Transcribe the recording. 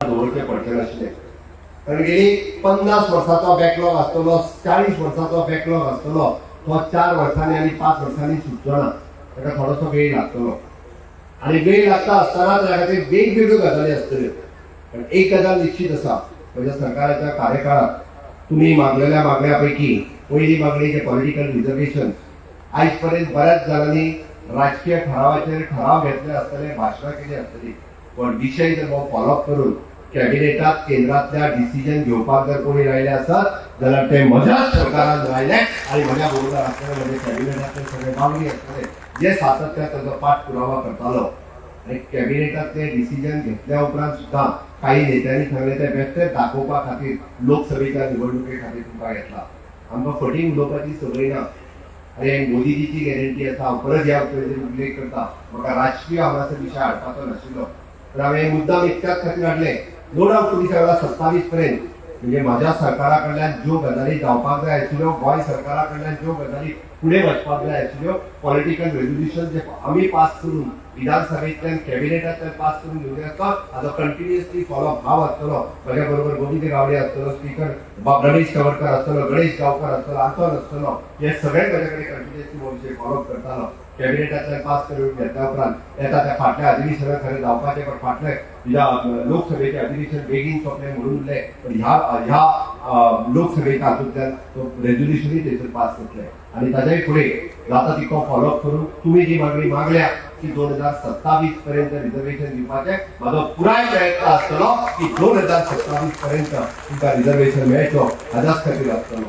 दवरचें पडचें नाशिल्लें, कारण गेली 50 वर्सांचो बॅकलॉग आसतलो, 40 वर्सांचो बॅकलॉग आसतलो, तो 4 वर्सांनी आनी 5 वर्सांनी सुटचो ना. ताका थोडोसो वेळ लागतलो आनी वेळ लागता आसतना त्या खातीर वेगवेगळ्यो गजाली आसतल्यो. पण एक गजाल निश्चित आसा, म्हज्या सरकाराच्या कार्यकाळात तुमी मागलेल्या मागण्या पैकी पहिली मागणी जे पॉलिटिकल रिझर्वेशन, आयज पर्यंत बऱ्याच जाणांनी राजकीय ठरावाचेर ठराव घेतले आसतले, भाशणां केली आसतली, पण विशय जर हो फॉलोअप करून कॅबिनेटात केंद्रातल्या डिसिजन घेवपाक जर कोणी राहिले आसत जाल्यार ते म्हज्याच सरकारान राहिले आनी म्हज्या बरोबर आसतले म्हजे कॅबिनेटांतले सगळे वांगडी आसतले, जे सातत्यान ताचो पाठपुरावा करतालो. आनी कॅबिनेटांतले डिसिजन घेतल्या उपरांत सुद्दां काही नेत्यांनी सांगलें, ते बेश्टेच दाखोवपा खातीर लोकसभेच्या निवडणुके खातीर तुमकां घेतला. आमकां फटींग उलोवपाची संवय ना. आनी मोदीजीची गॅरंटी आसा. हांव परत ह्या उल्लेख करता, म्हाका राजकीय हांगासर विशय हाडपाचो नाशिल्लो, पण हांवें मुद्दाम इतक्याच खातीर हाडलें. नो डावट, तुमी सगळ्या 27 पर्यंत, म्हणजे म्हाज्या सरकारा कडल्यान ज्यो गजाली जावपाक जाय आशिल्ल्यो, गोंय सरकारा कडल्यान ज्यो गजाली फुडें वचपाक जाय आशिल्ल्यो, पॉलिटिकल रेजोल्युशन जे आमी पास करून विधानसभेंतल्यान, कॅबिनेटांतल्यान पास करून घेवचे आसता, हाजो कंटिन्युअसली फॉलोअप हांव आसतलो. म्हज्या बरोबर गोविंद गावडे आसतलो, स्पीकर रमेश तवडकर आसतलो, गणेश गांवकर आसतलो, आंतोन आसतलो, हे सगळे म्हज्या कडेन कंटिन्युअसली हो विशय फॉलोअप करतालो. कॅबिनेटांतल्यान पास करून घेतल्या उपरांत येता त्या फाटल्या अधिवेशनात खरें जावपाचें, पण फाटल्या लोकसभेचें अधिवेशन बेगीन सोंपलें म्हणून उरलें. पण ह्या ह्या लोकसभेच्या हातूंतल्यान तो रेजोल्युशनूय थंयसर पास जातलें आनी ताच्याय फुडें जाता तितको फॉलोअप करून तुमी जी मागणी मागल्या की 2027 पर्यंत रिझर्वेशन दिवपाचें, म्हाजो पुराय प्रयत्न आसतलो की 2027 पर्यंत तुमकां रिझर्वेशन मेळचो, हाज्याच खातीर आसतलो.